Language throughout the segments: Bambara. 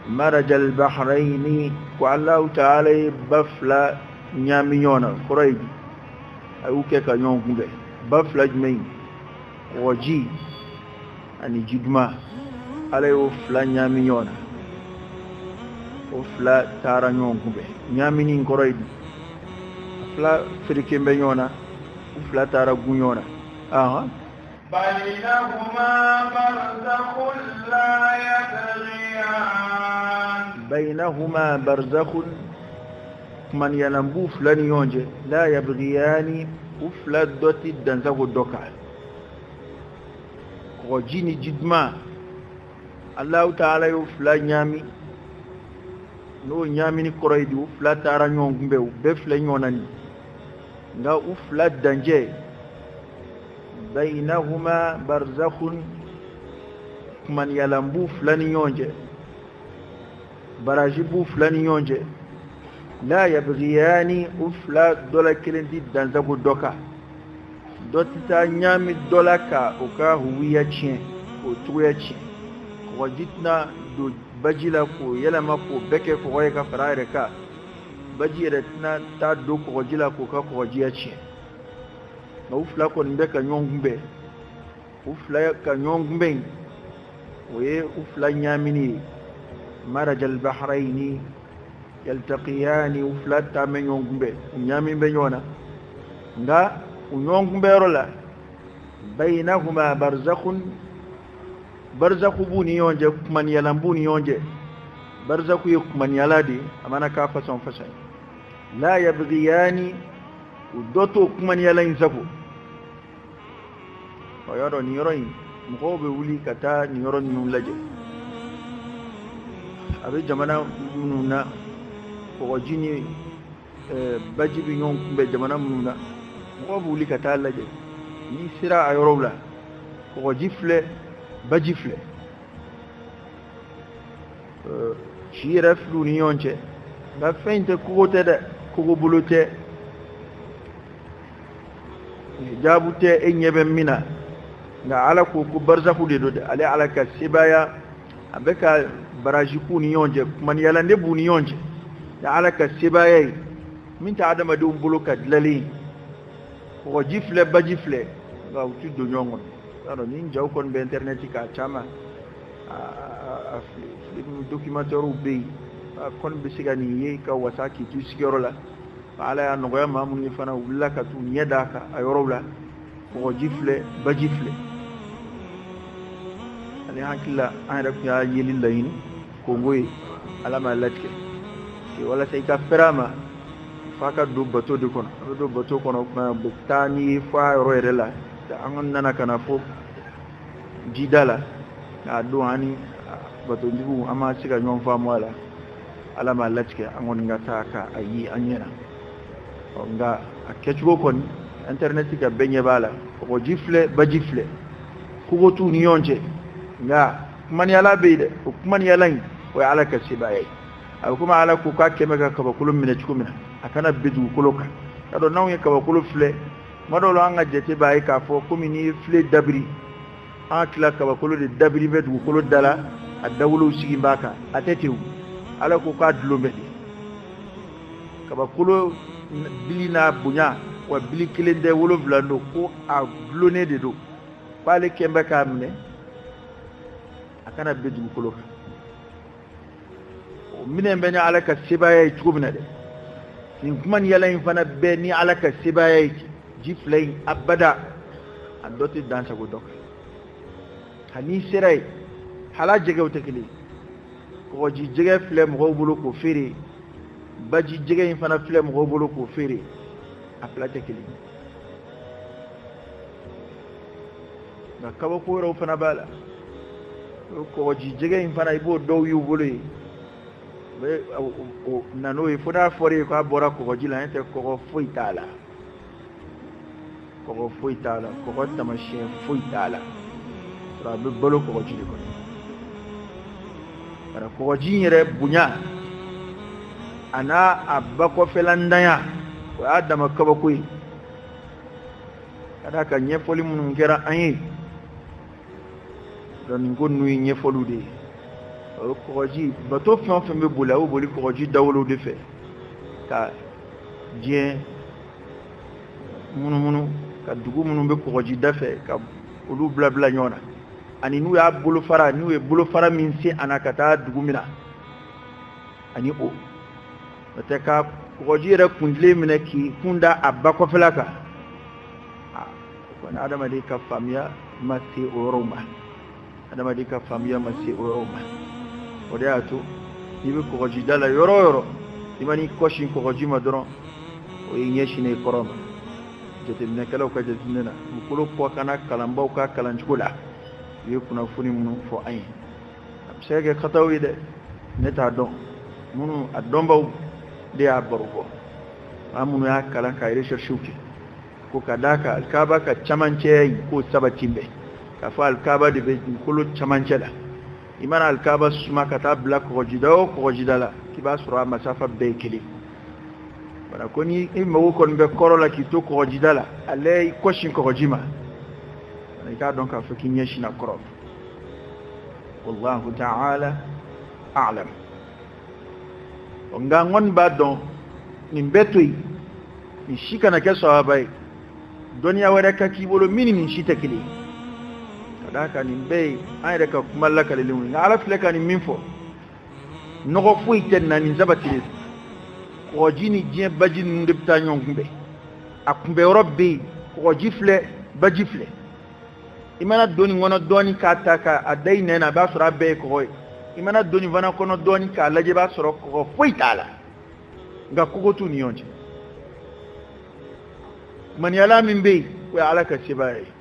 Marajal bahrayni, ko Allahu ta'ala ye ba fila ɲaami ɲɔgɔn na, kɔrɔ ye di? A y'u kɛ ka ɲɔgɔn kunbɛn. Ba fila jumɛn? Kɔgɔji ani ji duman. Ala y'o fila ɲaami ɲɔgɔn na, o fila taara ɲɔgɔn kunbɛn. Ɲaamini kɔrɔ ye di? A fila fereken bɛ ɲɔgɔn na, u fila taara gun ɲɔgɔn na. Ahan. Baynahuma barzakhun la yabghiyan. Baynahuma barzakhun, kumaniyalan b'u fila ni ɲɔgɔn cɛ. La yabghiyani, u fila dɔ ti dansago dɔ kan. Kɔgɔji ni ji duman, Allahu ta'ala y'o fila ɲaami. N'o ɲaamini kɔrɔ ye di? U fila taara ɲɔgɔn kunbɛn, u bɛɛ filɛ ɲɔgɔn na nin. Nka u fila dancɛ, baynahuma barzakhun, kumaniyalan b'u fila ni ɲɔgɔn cɛ, baraji b'u fila ni ɲɔgɔn cɛ. La yabghiyani, u fila dɔ la kelen ti dansago dɔ kan. Dɔ ti taa ɲaami dɔ la ka o ka huwiya tiɲɛ, k'o cogoya tiɲɛ. Kɔgɔji tɛna don baji la k'o yɛlɛma k'o bɛɛ kɛ kɔgɔ ye ka fara a yɛrɛ kan. Baji yɛrɛ tɛna taa don kɔgɔji la k'o ka kɔgɔjiya tiɲɛ. Nka u fila kɔni bɛ ka ɲɔgɔn kunbɛn. U fila ka ɲɔgɔn kunbɛn in, o ye u fila ɲaamini ye. Marajal bahrayni yaltaqiyani, u fila taa bɛ ɲɔgɔn kunbɛn, u ɲaami bɛ ɲɔgɔn na. Nka u ɲɔgɔn kunbɛnyɔrɔ la, baynahuma barzakhun, barzakhu b'u ni ɲɔgɔn cɛ, kumaniyalan b'u ni ɲɔgɔn cɛ. Barzakhu ye kumaniyala de ye, a mana k'a fasɔn fasɔn ye. La yabghiyani, u dɔ t'o kumaniyala in sago. O y'a dɔn nin yɔrɔ in, mɔgɔw bɛ wuli ka taa nin yɔrɔ ninnu lajɛ. A bɛ jamana minnu na, kɔgɔji ni baji bɛ ɲɔgɔn kunbɛn jamana minnu na, mɔgɔw bɛ wuli ka taa lajɛ. N'i sera a yɔrɔw la, kɔgɔji filɛ, baji filɛ, si yɛrɛ filɛ u ni ɲɔgɔn cɛ. Nka fɛn in tɛ kogo tɛ dɛ, kogobolo tɛ, jaabu tɛ e ɲɛ bɛ min na. Nka Ala ko ko barzakhu de don dɛ. Ale Ala ka sebaaya, a bɛ ka baraji k'u ni ɲɔgɔn cɛ, kumaniyalan de b'u ni ɲɔgɔn cɛ. Nka Ala ka sebaaya ye min tɛ adamadenw bolo ka dilanlen ye. Kɔgɔji filɛ, baji filɛ, nka u ti don ɲɔgɔn kɔnɔ. Y'a dɔn ni jaw kɔni bɛ internet kan caman, a film documentaires bɛ yen, a kɔni bɛ se ka nin ye ka wasa k'i to sigiyɔrɔ la. Ala y'a nɔgɔya maa minnu ye fana, u wulila ka t'u ɲɛ d'a kan a yɔrɔw la. Kɔgɔji filɛ, baji filɛ. Ani hakili la, an yɛrɛ tun y'a yeli laɲini Kongo ye, Ala m'a latigɛ. Walasa i ka fɛrɛ a ma, f'a ka don bato de kɔnɔ. A bɛ don bato kɔnɔ, o tuma u bɛ taa n'i ye fo a yɔrɔ yɛrɛ la. An kɔni nana ka na fo jida la, k'a don an ni batontigiw, an ma se ka ɲɔgɔn faamu a la. Ala m'a latigɛ an kɔni ka taa ka a ye an ɲɛ na. Nka a kɛcogo kɔni, internet ka bɛɛ ɲɛ b'a la. Kɔgɔji filɛ, baji filɛ, kogo t'u ni ɲɔgɔn cɛ. Nka kumaniyala bɛ yen dɛ. O kumaniyala in, o ye Ala ka sebaaya ye. A bɛ komi Ala ko k'a kɛmɛ ka kabakolo minɛ cogo min na, a kana bin dugukolo kan. Y'a dɔn n'anw ye kabakolo filɛ, tuma dɔw la an ka jate b'a ye k'a fɔ komi n'i ye filen dabiri, an tila kabakolo de dabiri bɛ dugukolo da la, a dawolow sigi b'a kan. A tɛ ten o. Ala ko k'a dulon bɛ de kabakolo bili n'a bonya, wa bili kelen tɛ, 7 don, ko a dulonnen de don, k'ale kɛn bɛ k'a minɛ a kana bin dugukolo kan. O minɛ bɛ ni Ala ka sebaaya ye cogo min na dɛ, nin kuma ni yala in fana bɛɛ ni Ala ka sebaaya ye. Ji fila in abada a dɔ tɛ dan sago dɔ kan. Hali n'i sera yen, hala jɛgɛw tɛ kelen ye. Kɔgɔji jɛgɛ filɛ mɔgɔw bolo k'o feere, baji jɛgɛ in fana filɛ mɔgɔw bolo k'o feere, a fila tɛ kelen ye. Nka kabako wɛrɛw fana b'a la. O kɔgɔji jɛgɛ in fana, i b'o dɔw y'u bolo yen, u bɛ na n'o ye fo n'a fɔra e ye k'a bɔra kɔgɔji la, n'o tɛ kɔgɔ foyi t'a la, kɔgɔ foyi t'a la, kɔgɔ taamasiyɛn foyi t'a la. Sɔrɔ a bɛ balo kɔgɔji de kɔnɔ. Bari kɔgɔji in yɛrɛ bonya a n'a a bakɔfɛlandanya, o y'a dama kabako ye. Ka d'a kan ɲɛfɔli minnu kɛra an ye, donc nin ko ninnu ye ɲɛfɔliw de ye. O kɔgɔji bato fɛn o fɛn bɛ boli, a bɛ boli kɔgɔji dawolow de fɛ ka diɲɛ munumunu, ka dugu minnu bɛ kɔgɔji da fɛ ka olu bila bila ɲɔgɔn na, ani n'u y'a bolofara, n'u ye bolofara min se a na ka taa dugu min na, ani o n'o tɛ ka kɔgɔji yɛrɛ kuntilen minɛ k'i kun da a ba kɔfɛla kan, kɔni adamaden ka faamuya ma se o yɔrɔw ma, adamaden ka faamuya ma se o yɔrɔw ma. O de y'a to n'i bɛ kɔgɔji da la yɔrɔ o yɔrɔ, i man'i kɔsin kɔgɔji ma dɔrɔn, o y'i ɲɛsinnen ye kɔrɔn ma. Jateminɛkɛlaw ka jateminɛ na, dugukolo kɔkanna kalanbaw ka kalancogo la, u ye kunnafoni minnu fɔ an ye, a bɛ se ka kɛ kataw ye dɛ, ne t'a dɔn, minnu a dɔnbaw de y'a baro bɔ, maa minnu y'a kalan ka recherche kɛ, ko ka d'a kan alikaba ka camancɛ in k'o sabati bɛ, k'a fɔ alikaba de bɛ dugukolo camancɛ la. I mana alikaba suma ka taa bila kɔgɔjida o kɔgɔjida la, k'i b'a sɔrɔ a masafa bɛɛ ye kelen. Wala ko ni i mago kɔni bɛ kɔrɔ la k'i to kɔgɔjida la, ale i kɔsin kɔgɔji ma, i k'a dɔn k'a fɔ k'i ɲɛsinna kɔrɔ. Wallahu ta'ala a'lam. Nka n kɔni b'a dɔn nin bɛɛ to yen, nin si kana kɛ sawaba ye, dɔnniya wɛrɛ ka k'i bolo min ni nin si tɛ kelen ye. Ka d'a kan nin bɛɛ ye an yɛrɛ ka kuma lakalelenw ye, nka Ala filɛ ka nin min fɔ, nɔgɔ foyi tɛ nin na, nin sabatilen. Kɔgɔji ni diɲɛ baji ninnu de bɛ taa ɲɔgɔn kunbɛn, a kunbɛnyɔrɔ bɛ yen, kɔgɔji filɛ, baji filɛ. I mana don nin kɔnɔ dɔɔni k'a ta k'a da i nɛn na, a b'a sɔrɔ a bɛɛ ye kɔgɔ ye. I mana don nin fana kɔnɔ dɔɔni k'a lajɛ, i b'a sɔrɔ kɔgɔ foyi t'a la, nka kogo t'u ni ɲɔgɔn cɛ. Maniyala min bɛ yen, o ye Ala ka sebaaya ye.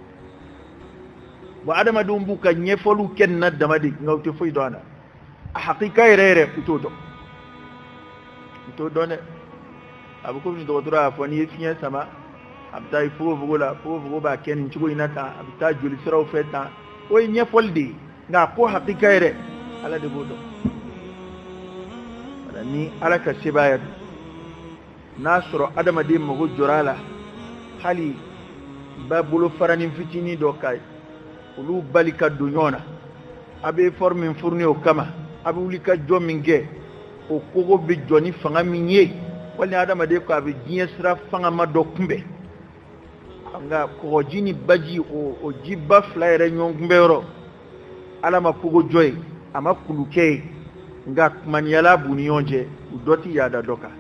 Bon, adamadenw b'u ka ɲɛfɔliw kɛ nin na dama de, nka u tɛ foyi dɔn a la. A hakika yɛrɛ yɛrɛ, u t'o dɔn, u t'o dɔn dɛ. A bɛ komi dɔgɔtɔrɔ y'a fɔ, n'i ye fiɲɛ sama, a bɛ taa i fogofogo la, fogofogo b'a kɛ nin cogo in na tan, a bɛ taa joli siraw fɛ tan, o ye ɲɛfɔli de ye, nka a ko hakika yɛrɛ, Ala de b'o dɔn. Wala ni Ala ka sebaaya don, n'a sɔrɔ adamaden mago jɔra a la, hali ba bolo faranin fitinin dɔ ka olu bali ka don ɲɔgɔn na, a bɛ effort min fourni o kama, a bɛ wuli ka jɔ min kɛ, o kogo bɛ jɔ ni fanga min ye, wali adamaden ko a bɛ diɲɛ sira fangama dɔ kunbɛn. Nka kɔgɔji ni baji, o jiba fila yɛrɛ ɲɔgɔn kunbɛnyɔrɔ, Ala ma kogo jɔ ye, a ma kulu kɛ ye, nka kumaniyala b'u ni ɲɔgɔn cɛ, u dɔ ti yaada dɔ kan.